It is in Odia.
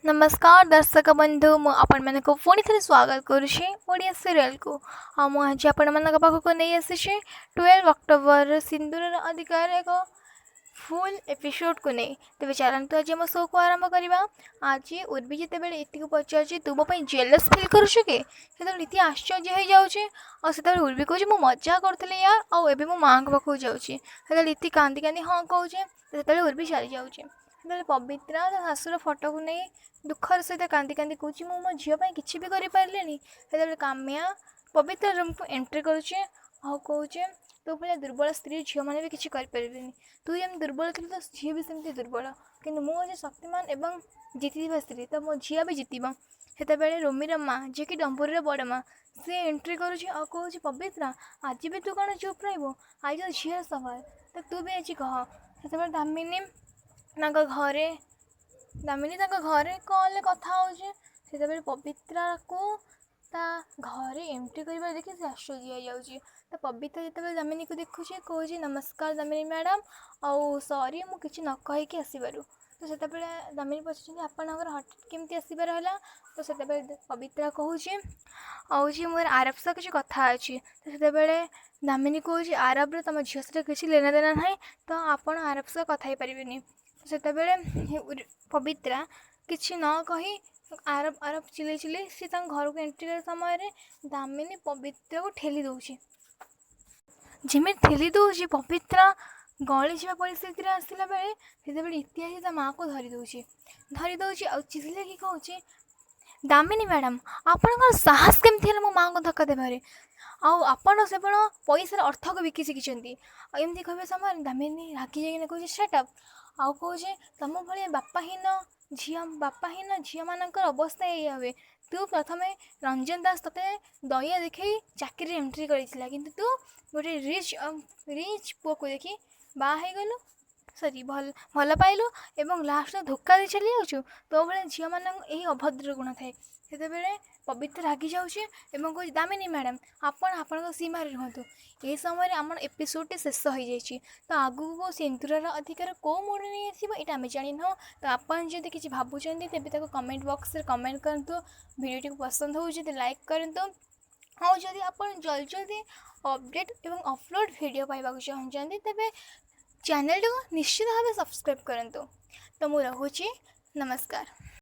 ନମସ୍କାର ଦର୍ଶକ ବନ୍ଧୁ, ମୁଁ ଆପଣମାନଙ୍କୁ ପୁଣି ଥରେ ସ୍ୱାଗତ କରୁଛି ଓଡ଼ିଆ ସିରିଏଲକୁ। ଆଉ ମୁଁ ଆଜି ଆପଣମାନଙ୍କ ପାଖକୁ ନେଇ ଆସିଛି 12 ଅକ୍ଟୋବର ସିନ୍ଦୁରର ଅଧିକାର ଏକ ଫୁଲ୍ ଏପିସୋଡ଼କୁ ନେଇ। ତେବେ ଚାଲନ୍ତୁ, ଆଜି ଆମ ଶୋକୁ ଆରମ୍ଭ କରିବା। ଆଜି ଉର୍ବି ଯେତେବେଳେ ଇତିକୁ ପଚାରୁଛି, "ତୁ ମୋ ପାଇଁ ଜେଲସ୍ ଫିଲ୍ କରୁଛୁ କି?" ସେତେବେଳେ ଇତି ଆଶ୍ଚର୍ଯ୍ୟ ହେଇଯାଉଛି। ଆଉ ସେତେବେଳେ ଉର୍ବି କହୁଛି, "ମୁଁ ମଜା କରୁଥିଲି ୟାର, ଆଉ ଏବେ ମୁଁ ମାଆଙ୍କ ପାଖକୁ ଯାଉଛି।" ସେତେବେଳେ ଇତି କାନ୍ଦି କାନ୍ଦି ହଁ କହୁଛି। ସେତେବେଳେ ଉର୍ବି ଚାଲିଯାଉଛି। ସେତେବେଳେ ପବିତ୍ରା ତା ଶାଶୁର ଫଟୋକୁ ନେଇ ଦୁଃଖର ସହିତ କାନ୍ଦି କାନ୍ଦି କହୁଛି, "ମୁଁ ମୋ ଝିଅ ପାଇଁ କିଛି ବି କରିପାରିଲିନି।" ସେତେବେଳେ କାମ୍ୟା ପବିତ୍ରା ରୁମ୍କୁ ଏଣ୍ଟ୍ରି କରୁଛି ଆଉ କହୁଛି, "ତୋ ଭଳିଆ ଦୁର୍ବଳ ସ୍ତ୍ରୀ ଝିଅମାନେ ବି କିଛି କରିପାରିବେନି। ତୁ ଯେମିତି ଦୁର୍ବଳ ଥିଲୁ, ତୋ ଝିଅ ବି ସେମିତି ଦୁର୍ବଳ। କିନ୍ତୁ ମୁଁ ହେଉଛି ଶକ୍ତିମାନ ଏବଂ ଜିତିଥିବା ସ୍ତ୍ରୀ, ତ ମୋ ଝିଅ ବି ଜିତିବ।" ସେତେବେଳେ ରୋମିର ମା, ଯିଏକି ଡମ୍ବୁରର ବଡ଼ ମା, ସିଏ ଏଣ୍ଟ୍ରି କରୁଛି ଆଉ କହୁଛି, "ପବିତ୍ରା, ଆଜି ବି ତୁ କ'ଣ ଚୁପ୍ ରହିବୁ? ଆଜି ତୋ ଝିଅର ସବାଲ, ତ ତୁ ବି ଆଜି କହ।" ସେତେବେଳେ ଦାମିନୀ ତାଙ୍କ ଘରେ କଲ୍ରେ କଥା ହେଉଛି। ସେତେବେଳେ ପବିତ୍ରାକୁ ତା ଘରେ ଏଣ୍ଟ୍ରି କରିବା ଦେଖି ସେ ଆଶ୍ଚର୍ଯ୍ୟ ହେଇଯାଉଛି। ତ ପବିତ୍ରା ଯେତେବେଳେ ଦାମିନୀକୁ ଦେଖୁଛି, କହୁଛି, "ନମସ୍କାର ଦାମିନୀ ମ୍ୟାଡ଼ାମ୍, ଆଉ ସରି ମୁଁ କିଛି ନ କହିକି ଆସିବାରୁ।" ତ ସେତେବେଳେ ଦାମିନୀ ପଚାରୁଛନ୍ତି, "ଆପଣଙ୍କର ହଠାତ୍ କେମିତି ଆସିବାର ହେଲା?" ତ ସେତେବେଳେ ପବିତ୍ରା କହୁଛି ଆଉ ଯେ ମୋର ଆରବ ସହ କିଛି କଥା ଅଛି। ତ ସେତେବେଳେ ଦାମିନୀ କହୁଛି, "ଆରବରେ ତମ ଝିଅ ସହିତ କିଛି ଲେନା ଦେନା ନାହିଁ, ତ ଆପଣ ଆରବ ସହ କଥା ହେଇପାରିବେନି।" ସେତେବେଳେ ପବିତ୍ରା କିଛି ନ କହି ଆରବ ଆରବ ଚିଲେଇ ଚିଲେଇ ସେ ତାଙ୍କ ଘରକୁ ଏଣ୍ଟ୍ରି କରିବା ସମୟରେ ଦାମିନୀ ପବିତ୍ରାକୁ ଠେଲି ଦେଉଛି। ଯେମିତି ଠେଲି ଦେଉଛି, ପବିତ୍ରା ଗଳିଯିବା ପରିସ୍ଥିତିରେ ଆସିଲା ବେଳେ ସେତେବେଳେ ଇତି ଆସି ତା ମାଆକୁ ଧରି ଦେଉଛି ଆଉ ଚିଲ୍ଲେଇକି କହୁଛି, "ଦାମିନୀ ମ୍ୟାଡ଼ାମ୍, ଆପଣଙ୍କର ସାହସ କେମିତି ହେଲା ମୋ ମାଆଙ୍କୁ ଧକ୍କା ଦେବାରେ? ଆଉ ଆପଣ କେବଳ ପଇସାର ଅର୍ଥକୁ ବିକି ଶିଖିଛନ୍ତି।" ଆଉ ଏମିତି କହିବା ସମୟରେ ଦାମିନୀ ରାଗି ଯାଇକିନା କହୁଛି, "ଶଟ୍ ଅପ୍!" ଆଉ କହୁଛି, "ତମ ଭଳିଆ ବାପାହୀନ ଝିଅମାନଙ୍କର ଅବସ୍ଥା ଏଇଆ ହୁଏ। ତୁ ପ୍ରଥମେ ରଞ୍ଜନ ଦାସ ତୋତେ ଦୟା ଦେଖେଇ ଚାକିରିରେ ଏଣ୍ଟ୍ରି କରିଥିଲା, କିନ୍ତୁ ତୁ ଗୋଟେ ରିଚ୍ ରିଚ୍ ପୁଅକୁ ଦେଖି ବାହା ହେଇଗଲୁ, ସରି, ଭଲ ପାଇଲୁ ଏବଂ ଲାଷ୍ଟରେ ଧୋକା ଦେଇ ଚାଲି ଯାଉଛୁ। ତୋ ଭଳିଆ ଝିଅମାନଙ୍କ ଏହି ଅଭଦ୍ର ଗୁଣ ଥାଏ।" ସେତେବେଳେ ପବିତ୍ର ରାଗି ଯାଉଛି ଏବଂ କହୁଛି, "ଦାମିନୀ ମ୍ୟାଡ଼ାମ୍, ଆପଣ ଆପଣଙ୍କ ସୀମାରେ ରୁହନ୍ତୁ।" ଏହି ସମୟରେ ଆମର ଏପିସୋଡ଼ଟି ଶେଷ ହୋଇଯାଇଛି। ତ ଆଗକୁ ସିନ୍ଦୁରର ଅଧିକାର କେଉଁ ମୋଡ଼ ନେଇ ଆସିବ, ଏଇଟା ଆମେ ଜାଣିନାହୁଁ। ତ ଆପଣ ଯଦି କିଛି ଭାବୁଛନ୍ତି, ତେବେ ତାକୁ କମେଣ୍ଟ ବକ୍ସରେ କମେଣ୍ଟ କରନ୍ତୁ। ଭିଡ଼ିଓଟିକୁ ପସନ୍ଦ ହେଉଛି ତ ଲାଇକ୍ କରନ୍ତୁ। ଆଉ ଯଦି ଆପଣ ଜଲ୍ଦି ଜଲ୍ଦି ଅପଡ଼େଟ୍ ଏବଂ ଅପଲୋଡ଼ ଭିଡ଼ିଓ ପାଇବାକୁ ଚାହୁଁଛନ୍ତି, ତେବେ ଚ୍ୟାନେଲଟିକୁ ନିଶ୍ଚିତ ଭାବେ ସବସ୍କ୍ରାଇବ୍ କରନ୍ତୁ। ତ ମୁଁ ରହୁଛି, ନମସ୍କାର।